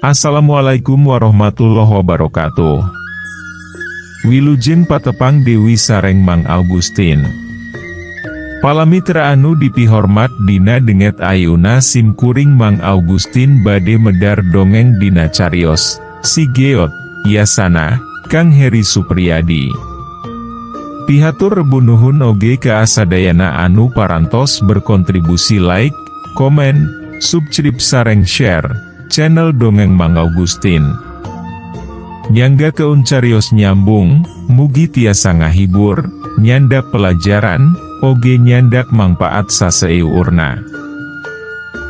Assalamualaikum warahmatullahi wabarakatuh. Wilujeng patepang Dewi sareng Mang Augustin. Palamitra anu dipihormat, dina dinten ayeuna sim kuring Mang Augustin bade medar dongeng dina carios Si Geot, Yasana, Kang Heri Supriyadi. Pihatur rebu nuhun oge ka sadayana anu parantos berkontribusi like, komen, subscribe sareng share channel Dongeng Mang Augustin. Nyanggakeun carios nyambung, mugi tiasa ngahibur, nyandak pelajaran, oge nyandak mangpaat saseuurna.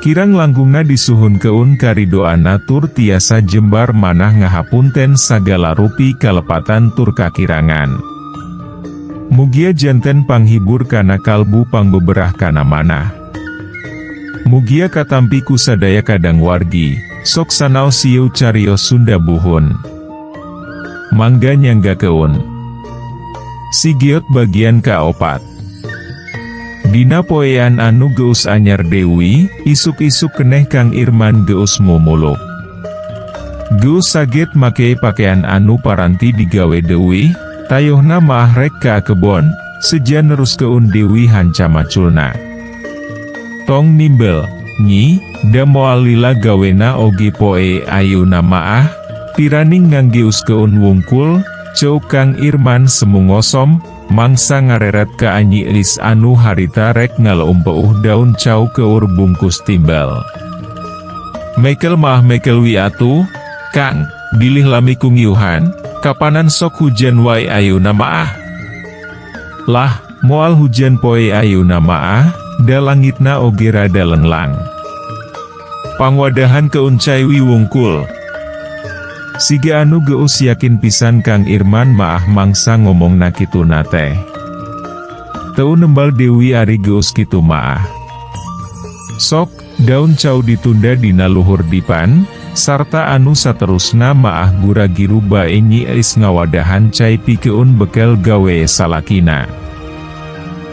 Kirang langkungna disuhunkeun karidoanna tur tiasa jembar manah ngahapunten sagala rupi kalepatan tur kakirangan. Mugia janten panghibur kana kalbu, pangbeberah kana manah. Mugia katampi ku sadaya kadang wargi, sok sanaos ieu carios Sunda buhun. Mangga nyanggakeun. Si Geot bagian kaopat. Dina poean anu geus anyar Dewi, isuk-isuk keneh Kang Irman geus mumuluk. Geus saget make pakaian anu paranti digawe Dewi, tayohna maah rek ka kebon, seja neruskeun Dewi hanca maculna. "Tong nimbel, Nyi, da moal lila gawena oge poe ayeuna maah, piraning nganggeuskeun wungkul," ceuk Kang Irman semu ngosom, mangsa ngareret ka Nyi Eis anu harita rek ngaleumpeuh daun cau keur bungkus timbel. "Mekel mah mekel wi atuh, Kang, bilih lami kungiuhan, kapanan sok hujan wae ayeuna maah." "Lah, moal hujan poe ayeuna maah, da langitna oge rada lenglang. Pangwadahan keun cai wi wungkul." Siga anu geus yakin pisan Kang Irman maah mangsa ngomongna kituna teh. Teu nembal Dewi ari geus kitu maah. Sok, daun cau ditunda dina luhur dipan, sarta anu saterusna maah gura-giru bae Nyi Eis ngawadahan cai pikeun bekel gawe salakina.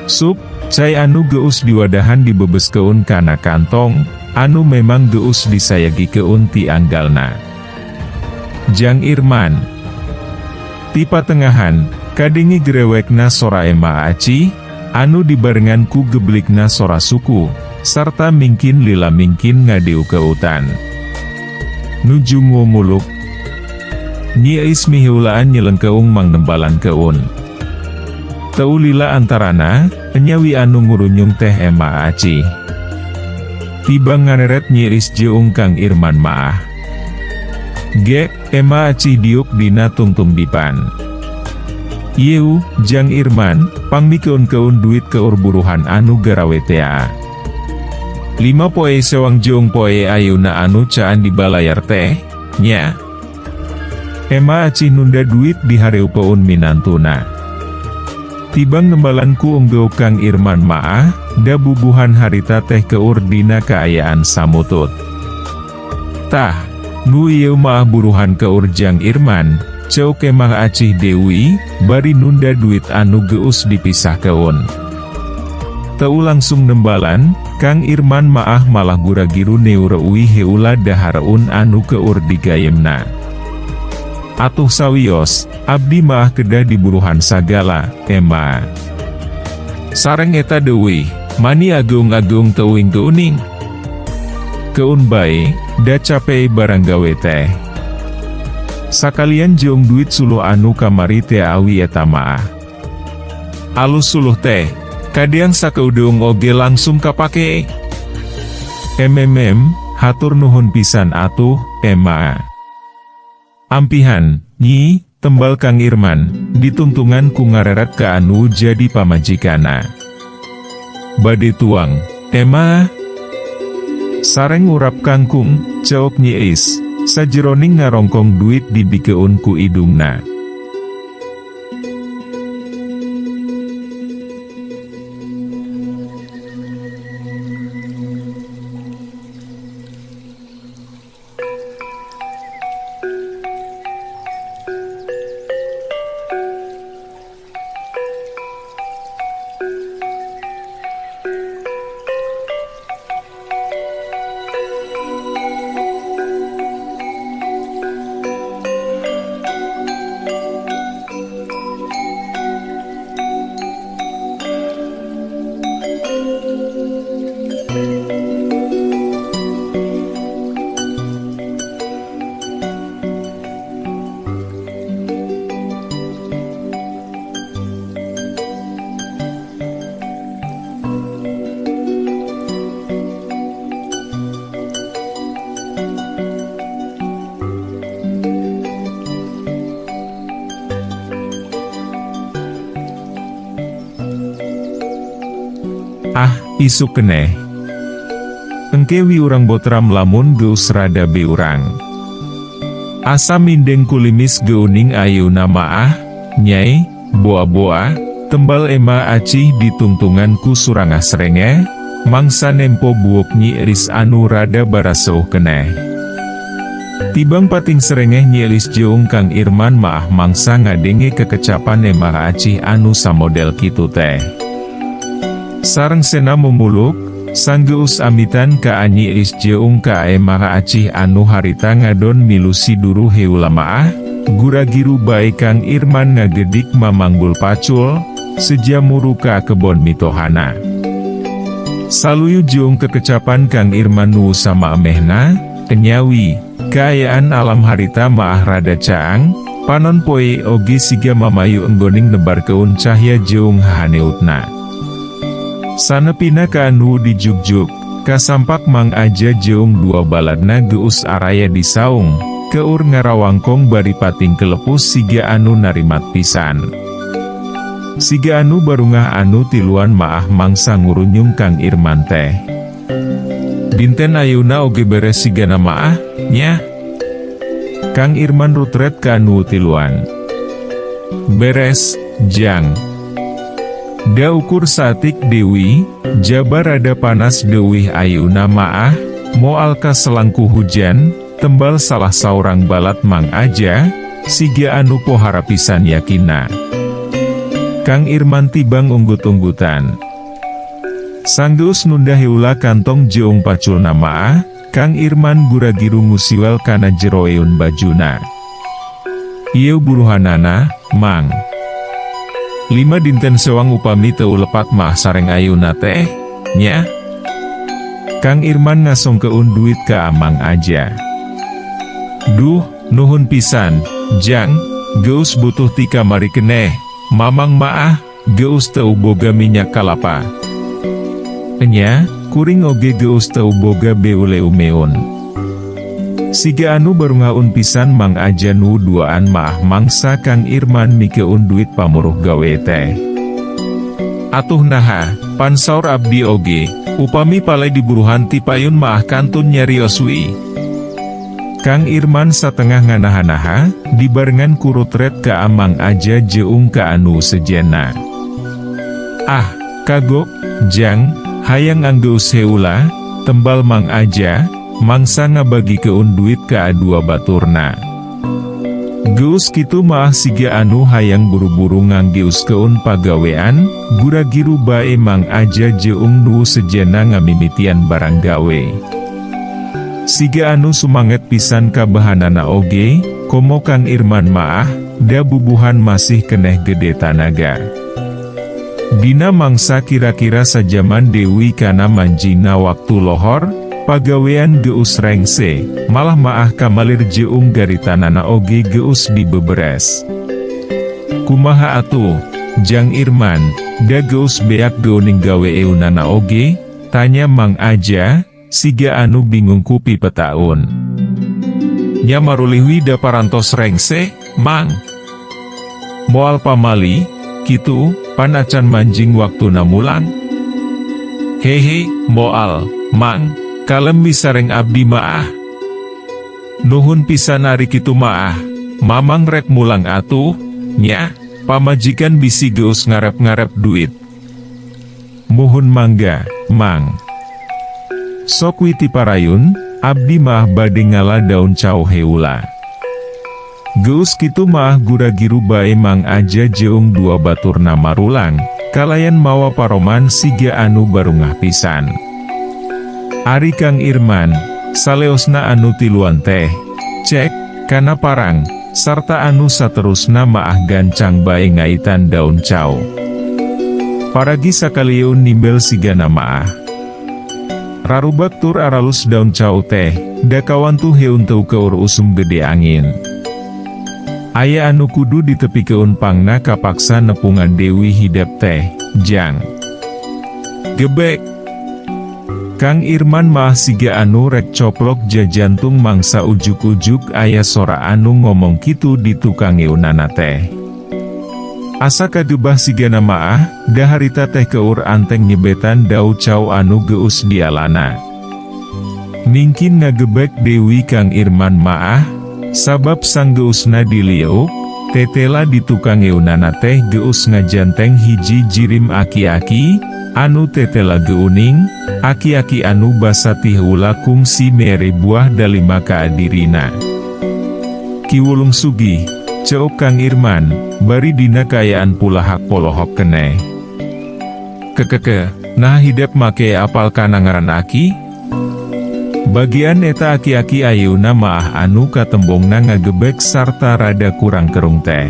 Sup, cai anu geus diwadahan dibebeskeun kana kantong, anu memang geus disayagikeun ti anggalna. "Jang Irman." Ti patengahan, kadenge gerewekna sora Ema Aci, anu dibarengan ku geblikna sora suku, sarta mingkin lila mingkin ngadiukeutan. "Nuju ngumuluk?" Nyi Eis miheulaan nyelengkeung mangnembalan keun. Teu lila antarana, enyawi anu ngurunyung teh Ema Aci. Tibang ngareret Nyi Eis jeung Kang Irman maah. Gek, Ema Acih diuk dina tungtung dipan. "Ieu, Jang Irman, pangmikeun-keun duit keur buruhan anu garawe tea. 5 poe sewang jeung poe ayeuna anu caan dibalayar teh, nya." Ema Acih nunda duit di hareupeun minantuna. Tibang nembalan ku unggeuk Kang Irman maah, da bubuhan harita teh keur dina kaayaan samutut. "Tah, nu ieu maah buruhan keur Jang Irman," ceuk Emah Acih Dewi, bari nunda duit anu geus dipisahkeun. Teu langsung nembalan, Kang Irman maah malah gura-giru neureuwi heula dahareun anu keur digayemna. "Atuh sawios, abdi maah kedah diburuhan sagala, Ema. Sareng eta deui, mani ageung-ageung teuing geuning. Keun bae, da cape barang gawe teh. Sakalian jeung duit suluh anu kamari teh awi eta maah. Alus suluh teh, kadeang sakeudeung oge langsung kapake. Hatur nuhun pisan atuh, Ema." "Ampihan, Nyi," tembal Kang Irman, ditungtungan ku ngareret ka anu jadi pamajikana. "Bade tuang, Ema?" "Sareng urap kangkung," ceuk Nyi Eis, sajeroning ngarongkong duit dibikeun ku idungna. Ah, isuk keneh. Engke wi urang botram lamun geus rada beurang. Asa mindeng kulimis geuning ayeuna maah, Nyai, boa-boa, tembal ema acih ditungtungan ku surangah serenge, mangsa nempo buuk Nyi Elis anu rada baraseuh keneh. Tibang pating serengeh Nyi Elis jeung Kang Irman maah mangsa ngadenge kekecapan ema acih anu samodel kitu teh. Sareng sena mumuluk, sanggeus amitan ka Nyi Elis jeung ka ema acih anu harita ngadon milu siduru heula maah, gura-giru bae Kang Irman ngagedik mamanggul pacul, seja muru ka kebon mitohana. Saluyu jeung kekecapan Kang Irman nu sama emehna, kenyawi, kaayaan alam harita maah rada caang, panon poe oge siga mamayu enggoning nebarkeun cahya jeung hahaneutna. Sanepina ka anu dijugjug, kasampak Mang Aja jeung dua baladna geus araya di saung, keur ngarawangkong bari pating kelepus siga anu narimat pisan. Siga anu barungah anu tiluan maah mangsa ngurunyung Kang Irman teh. Dinten ayeuna oge beres sigana maah, nya? Kang Irman rutret ka anu tiluan. Beres, Jang. Da ukur satik deui, jaba rada panas deuih ayeuna maah, moal kaselang ku hujan, tembal salah saurang balad Mang Aja, siga anu pohara pisan yakinna. Kang Irman tibang unggut-unggutan. Sanggeus nunda heula kantong jeung paculna maah, Kang Irman gura-giru ngusiwel kana jero eun bajuna. Ieu buruhanana, Mang. 5 dinten sewang upami teu lepat mah sareng ayeuna teh, nya? Kang Irman ngasongkeun duit ka Amang Aja. Duh, nuhun pisan, Jang, geus butuh ti kamari keneh, Mamang maah, geus teu boga minyak kalapa. Enya, kuring oge geus teu boga beuleumeun. Siga anu barungaun pisan Mang Aja nu duaan maah mangsa Kang Irman mikeun duit pamuruh gawe teh. Atuh naha, pan saur abdi oge, upami palai diburuhan ti payun maah kantun nyarios wi. Kang Irman satengah nganaha-naha, dibarengan ku rutret ka Amang Aja jeung ka anu sejenna. Ah, kagok, Jang, hayang anggeus heula, tembal Mang Aja, mangsa ngabagikeun duit ka dua baturna. Geus kitu maah siga anu hayang buru-buru nganggeuskeun pagawean, gura-giru bae Mang Aja jeung nu sejenna ngamimitian barang gawe. Siga anu sumanget pisan kabahanana oge, komo Kang Irman maah, da bubuhan masih keneh gede tanaga. Dina mangsa kira-kira sajaman deui kana manjingna waktu lohor, pagawean geus rengse, malah maah kamalir jeung garitanana oge geus dibeberes. Kumaha atuh, Jang Irman, da geus beak geuning gawe eunana oge, tanya Mang Aja, siga anu bingung ku pipetaun. Nya marulih wi da parantos rengse, Mang. Moal pamali, kitu, pan acan manjing waktuna mulang. Hehe, moal, Mang, kalem wi sareng abdi maah. Nuhun pisan ari kitu maah, Mamang rek mulang atuh, nya, pamajikan bisi geus ngarep-ngarep duit. Muhun mangga, Mang. Sok wi tiparayun, abdi mah bade ngala daun cau heula. Geus kitu maah gura-giru bae Mang Aja jeung dua baturna marulang, kalayan mawa paroman siga anu barungah pisan. Ari Kang Irman, saleosna anu tiluan teh, cek, kana parang, sarta anu saterusna maah gancang bae ngaitan daun cau. Paragi sakalieun nimbel sigana maah. Rarubak tur aralus daun cau teh, da kawantu heun teu keur usum gede angin. Aya anu kudu ditepikeun pangna kapaksa nepungan Dewi hidep teh, Jang. Gebek. Kang Irman mah siga anu rek coplok jajantung mangsa ujuk-ujuk aya sora anu ngomong kitu di tukang eunana teh. Asa kagebah sigana maah, da harita teh keur anteng nyebetan dau cau anu geus dialana. Ningkin ngagebek deui Kang Irman maah, sabab sanggeusna dilieuk, tetela di tukang eunana teh geus ngajanteng hiji jirim aki-aki, anu tetela geuning, aki-aki anu basa ti heula kungsi mere buah dalima ka dirina. "Ki Wulung Sugih," ceuk Kang Irman, bari dina kaayaan pulahak polohok keneh. "Kekeke, nah hidep make apal kana ngaran aki?" Bagian eta aki-aki ayeuna maah anu katembongna ngagebek sarta rada kurang kerung teh.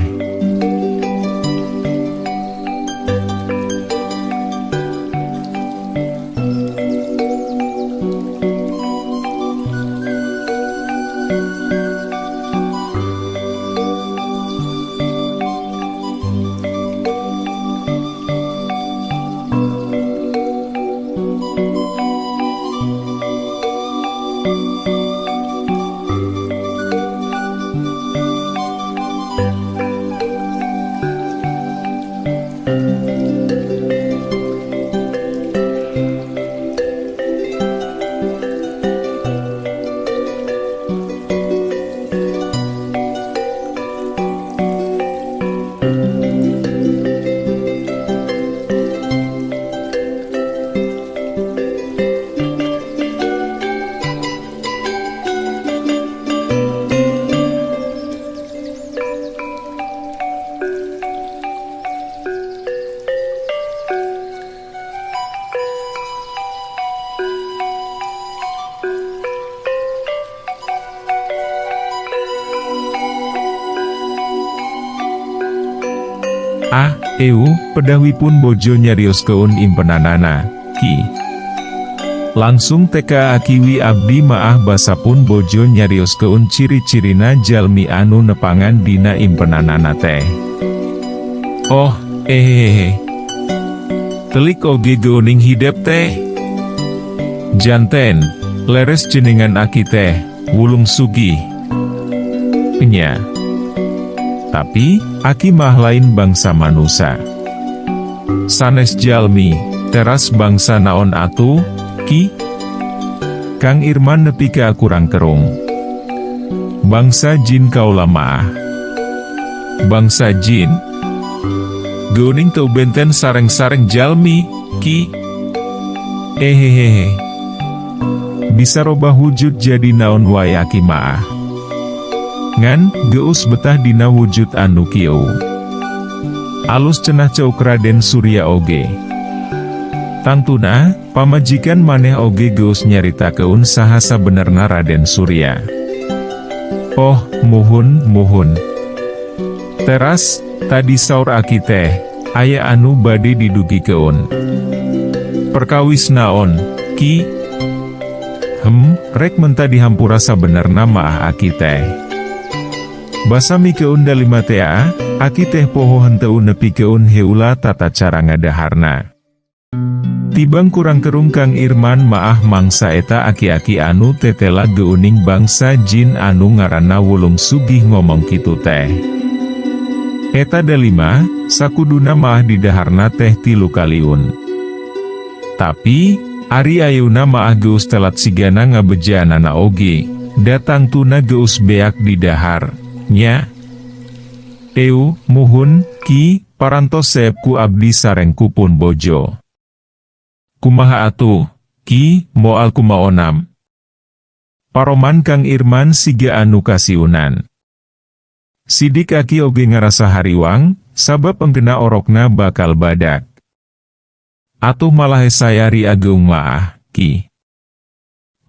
"Ah, eu," pedahwipun bojo nyarioskeun impenanana, "Ki." Langsung teka akiwi abdi maah basapun bojo nyarioskeun ciri-cirina jalmi anu nepangan dina impenanana teh. "Oh, ehehehe. Telik oge geuning hidep teh. Janten, leres jenengan aki teh, Wulung Sugih." "Enya. Tapi, aki mah lain bangsa manusa. Sanes jalmi, teras bangsa naon atuh, Ki?" Kang Irman nepi ka kurang kerung. "Bangsa jin kaula maah." "Bangsa jin? Geuning teu benten sareng-sareng jalmi, Ki?" "Ehehehe. Bisa robah wujud jadi naon wae aki maah. Ngan, geus betah dina wujud anu kieu. Alus cenah," ceuk Raden Surya oge. "Tangtuna, pamajikan maneh oge geus nyaritakeun saha sabenerna Raden Surya." "Oh, muhun, muhun. Teras, tadi saur aki teh, aya anu bade didugikeun. Perkawis naon, Ki?" Rek menta dihampura sabenerna maah aki teh. Basa mikeun dalima tea, aki teh poho henteu nepikeun heula tata cara ngadaharna." Tibang kurang kerung Kang Irman maah mangsa eta aki-aki anu tetela geuning bangsa jin anu ngaranna Wulung Sugih ngomong kitu teh. Eta dalima, sakuduna maah didaharna teh tilu kaliun. Tapi, ari ayeuna maah geus telat sigana ngabejaanana oge, da tangtuna geus beak didahar, nya. "Eu, muhun, Ki, parantos seep ku abdi sareng ku pun bojo. Kumaha atuh, Ki, moal kumaonam?" Paroman Kang Irman siga anu kasiunan. Sidik aki oge ngarasa hariwang, sabab engkena orokna bakal badak. "Atuh malah sae ari ageung maah, Ki.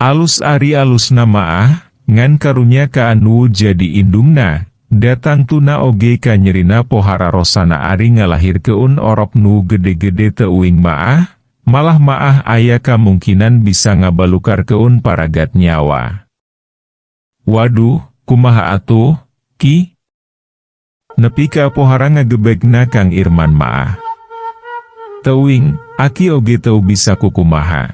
Alus ari alusna maah, ngan karunya ka anu jadi indungna, da tangtuna oge kanyerina pohara rosana ari ngalahirkeun orok nu gede-gede teuing maah, malah maah aya kamungkinan bisa ngabalukarkeun paragat nyawa." "Waduh, kumaha atuh, Ki?" Nepi ka pohara ngagebegna Kang Irman maah. "Teuing, aki oge teu bisa kukumaha.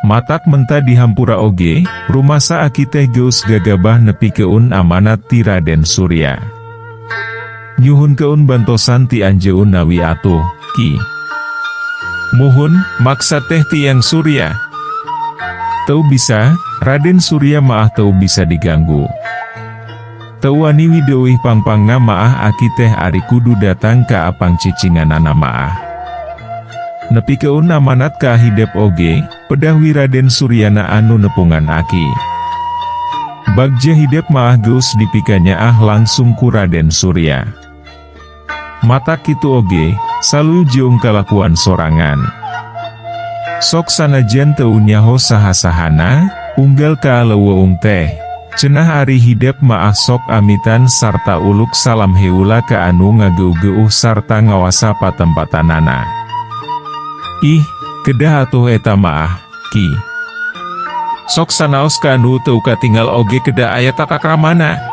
Matak menta dihampura oge, rumasa aki teh geus gagabah nepikeun amanat ti Raden Surya." Nyuhunkeun bantosan ti anjeunna wi atuh, Ki. Muhun, maksad teh tiyang Surya. Teu bisa, Raden Surya maah teu bisa diganggu. Teu wani wi deuih pangpangna maah aki teh ari kudu datang ka pangcicinganana maah. Nepikeun amanat ka hidep oge, pedah wi Raden Suryana anu nepungan aki. Bagja hidep maah geus dipikanyaah langsung ku Raden Surya. Matak kitu oge, saluyu jeung kalakuan sorangan. Sok sanajan teu nyaho saha-sahana, unggal ka leuweung teh, cenah ari hidep maah sok amitan sarta uluk salam heula ka anu ngageuh-geuh sarta ngawasa patempatanana. Ih, kedah atuh eta maah, Ki. Sok sanaos ka anu teu katingal oge kedah aya tata kramana.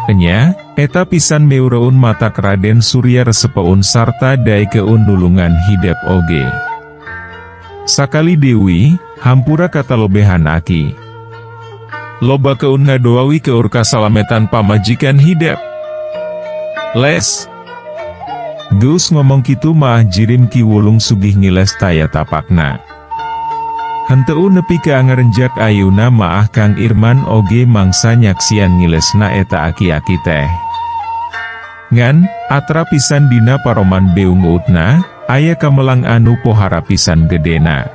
Enya, eta pisan meureun matak Raden Surya resepeun sarta daekeun nulungan hidep oge. Sakali deui, hampura katalobehan aki. Lobakeun ngadoa wi keur kasalametan pamajikan hidep. Les. Geus ngomong kitu maah jirim Ki Wulung Sugih ngiles taya tapakna. Henteu nepi ka angarenjak ayeuna maah Kang Irman oge mangsa nyaksian ngilesna eta aki-aki teh. Ngan, atra pisan dina paroman beungeutna, aya kamelang anu pohara pisan gedena.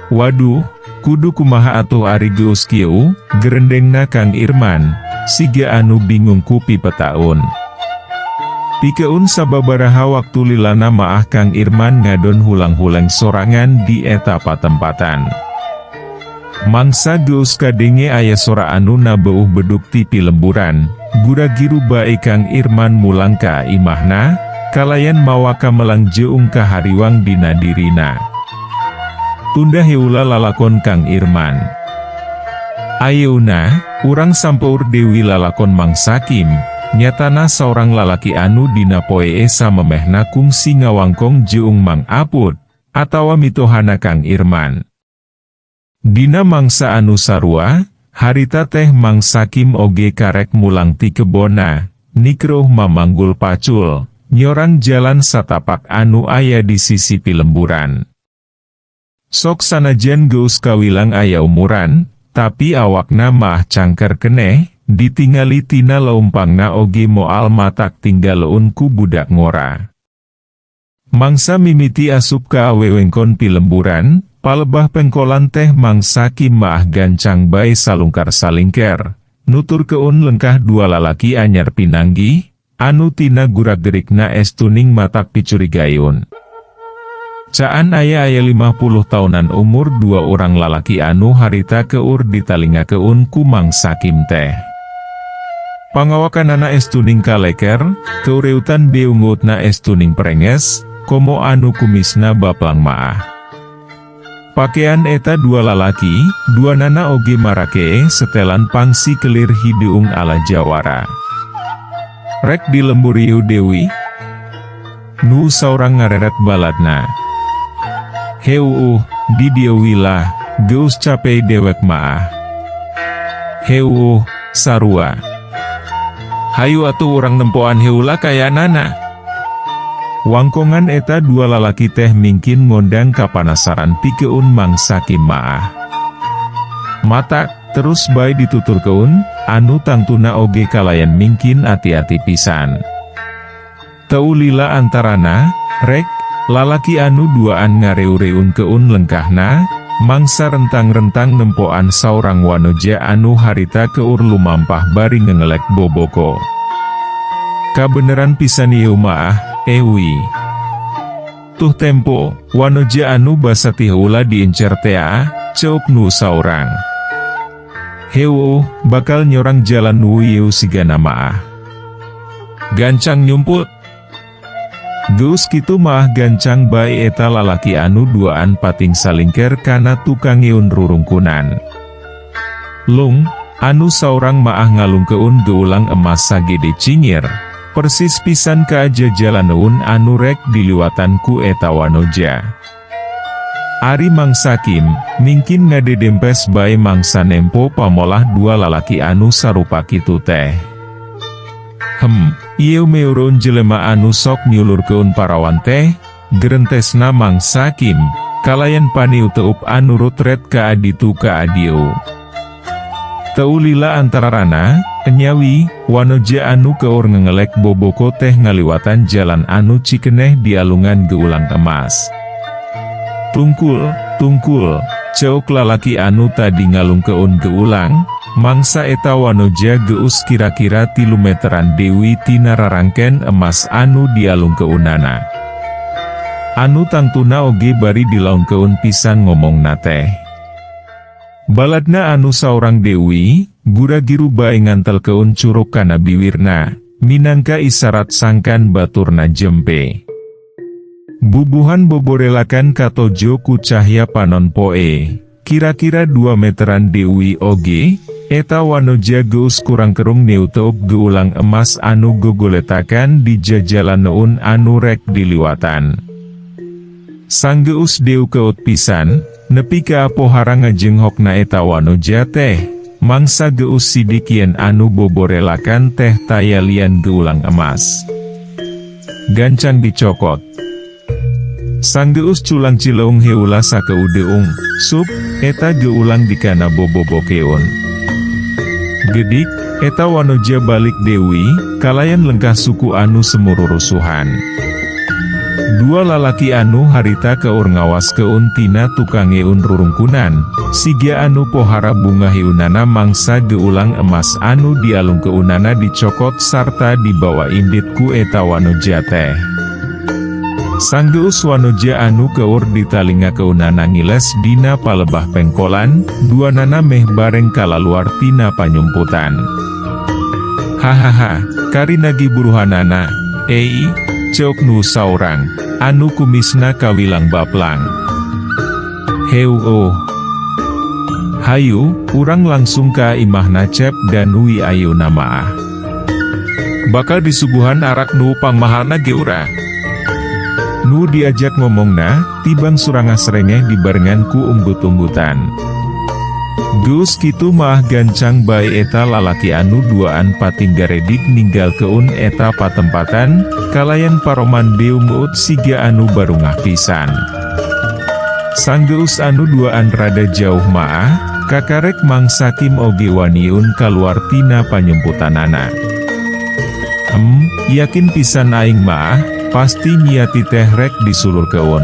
Waduh, kudu kumaha atuh ari geus kieu, gerendengna Kang Irman, siga anu bingung ku pipetaun. Pikeun sababaraha waktu lilana maah Kang Irman ngadon hulang-huleng sorangan di eta patempatan. Mangsa geus kadenge aya sora anu nabeuh beduk ti pilemburan, gura-giru bae Kang Irman mulang ka imahna, kalayan mawa kamelang jeung kahariwang dina dirina. Tunda heula lalakon Kang Irman. Ayeuna, urang sampeur deui lalakon Mang Sakim, nyatana saurang lalaki anu dina poe samemehna kungsi ngawangkong jeung Mang Apud, atawa mitohana Kang Irman. Dina mangsa anu sarua, harita teh Mang Sakim oge karek mulang ti kebonna, nikruh mamanggul pacul, nyorang jalan satapak anu aya di sisi pilemburan. Sok sanajan geus kawilang aya umuran, tapi awakna mah cangker keneh, ditingali tina leumpangna oge moal matak tinggaleun ku budak ngora. Mangsa mimiti asup ka wewengkon pilemburan, palebah pengkolan teh Mang Sakim maah gancang bae salungkar salingker, nuturkeun lengkah dua lalaki anyar pinanggih, anu tina gurak-gerikna estuning matak picurigaeun. Caan aya-aya 50 tahunan umur dua orang lalaki anu harita keur ditalingakeun ku Mang Sakim teh. Pangawakanana estuning kaleker, keureutan beungeutna estuning perenges, komo anu kumisna baplang maah. Pakean eta dua lalaki, dua nana oge marake setelan pangsi kelir hideung ala jawara. Rek di lembur ieu deui? Nu saurang ngareret baladna. Heuuh, di dieu lah, geus cape dewek maah. Heuuh, sarua. Hayu atuh urang nempoan heula kayaanana. Wangkongan eta dua lalaki teh mingkin ngondang kapanasaran pikeun Mang Sakim maah. Matak, terus bae dituturkeun, anu tangtuna oge kalayan mingkin ati-ati pisan. Teu lila antarana, rek, lalaki anu duaan ngareu-reunkeun lengkahna, mangsa rentang-rentang nempoan saurang wanoja anu harita keur lumampah bari ngengelek boboko. Kabeneran pisan ieu maah, ewi. Tuh tempo, wanoja anu basa ti heula diincer tea, ceuk nu saurang. Heueuh, bakal nyorang jalan nu ieu sigana maah. Gancang nyumput. Geus kitu maah gancang bae eta lalaki anu duaan pating salingker kana tukangeun rurungkunan. Lung, anu saurang maah ngalungkeun geulang emas sagede cingir, persis pisan ka jajalaneun anu rek diliwatan ku eta wanoja. Ari Mang Sakim, mingkin ngadedempes bae mangsa nempo pamolah dua lalaki anu sarupa kitu teh. Hem, Ieu meureun jelema anu sok nyulurkeun parawan teh, gerentesna Mang Sakim, kalayan paniuteup anu rutret ka aditu ka adieu. Teu lila antararana, enyawi, wanoja anu keur ngengelek boboko teh ngaliwatan jalan anu cikeneh dialungan geulang emas. Tungkul, tungkul, ceuk lalaki anu tadi ngalungkeun geulang, mangsa eta wanoja geus kira-kira 3 meteran deui tina rarangken emas anu dialungkeunana. Anu tangtuna oge bari dilaungkeun pisan ngomongna teh. Baladna anu saurang deui, gura-giru bae ngantelkeun curuk kana biwirna, minangka isarat sangkan baturna jempe. Bubuhan boborelakan katojo ku cahya panon poe, kira-kira 2 meteran deui oge, eta wanoja geus kurang kerung neuteup geulang emas anu gogoletakan di jajalanoun anu rek diliwatan. Sanggeus deu keut pisan, nepi ka pohara ngajenghokna eta wanoja teh, mangsa geus sidik yen anu boborelakan teh taya lian geulang emas. Gancang dicokot. Sanggeus culang cileung heula sakeudeung, sup, eta geulang dikana bobobokeun. Gedik, eta wanoja balik deui, kalayan lengkah suku anu semururusuhan. Dua lalaki anu harita keur ngawaskeun tina tukangeun rurungkunan, siga anu pohara bunga hiunana mangsa geulang emas anu dialungkeunana dicokot sarta dibawa indit ku eta wanoja teh. Sanggeus wanoja anu keur ditalingakeunana ngiles dina palebah pengkolan, duanana meh bareng kalaluar tina panyumputan. Hahaha, kari nagih buruhanana, ei, ceuk nu saurang, anu kumisna kawilang baplang. Heueuh. Hayu, urang langsung ka imahna Cep Danui ayeuna maah. Bakal disuguhan arak nu pangmahalna ge urang. Nu diajak ngomongna, tibang surangah serengeh dibarengan ku unggut-unggutan. Geus kitu maah gancang bae eta lalaki anu duaan patinggaredig ninggalkeun eta patempatan, kalayan paroman beungeut siga anu barungah pisan. Sanggeus anu duaan rada jauh maah, kakarek Mang Sakim oge waniun kaluar tina panyumputanana. Yakin pisan aing maah, pasti nyiati teh rek disulurkeun.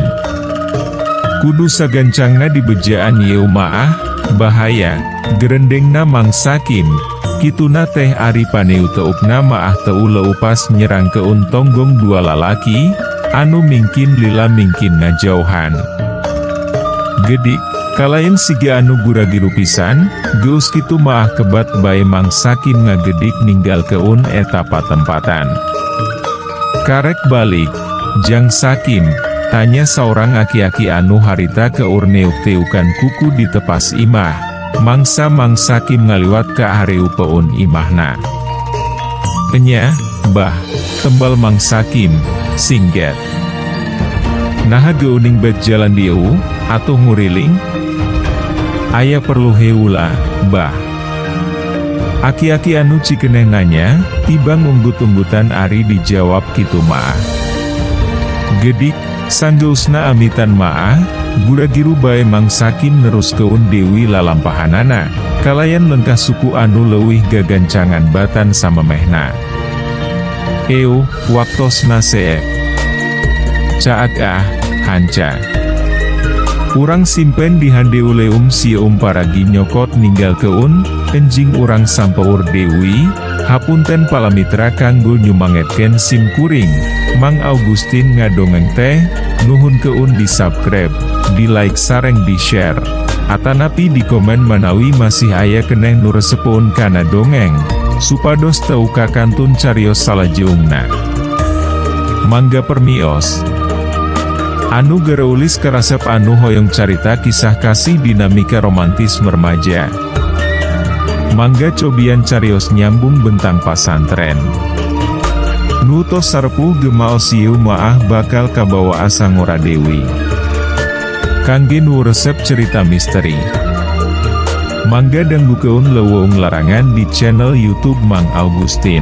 Kudu sagancangna dibejaan ieu maah, bahaya, gerendengna Mang Sakim, kituna teh ari paneuteupna maah teu leupas nyerangkeun tonggong dua lalaki, anu mingkin lila mingkin ngajauhan. Gedik, kalayan siga anu gura-giru pisan, geus kitu maah kebat bae Mang Sakim ngagedik ninggalkeun eta patempatan. Karek balik, Jang Sakim, tanya saurang aki-aki anu harita keur neuk-teukan kuku di tepas imah, mangsa Mang Sakim ngaliwat ka hareupeun imahna. Enya, bah, tembal Mang Sakim, singget. Naha geuning bet jalan dieu, atuh nguriling? Aya perlu heula, bah. Aki-aki anu cikeneh nanya, tibang unggut-unggutan ari dijawab kitu maah. Gedik, sanggeusna amitan maah, gura-giru bae Mang Sakim neruskeun deui lalampahanana, kalayan lengkah suku anu leuwih gagancangan batan samemehna. Euh, waktosna seep. Caag ah, hanca. Urang simpen di handeuleum sieum paragi nyokot ninggalkeun, enjing urang sampeur deui, hapunten palamitra kanggo nyumangetkeun sim kuring, Mang Augustin ngadongeng teh, nuhunkeun di subscribe, di like sareng di share. Atanapi di komen manawi masih aya keneh nu resepeun kana dongeng, supados teu kakantun carios salajeungna. Mangga permios. Anu gareulis karasep anu hoyong carita kisah kasih dinamika romantis remaja. Mangga cobian carios Nyambung Bentang Pasantren. Nu tos sarepuh gemaos ieu maah bakal kabawa asa ngora deui. Kangge nu resep cerita misteri. Mangga dangdukeun Leuweung Larangan di channel YouTube Mang Augustin.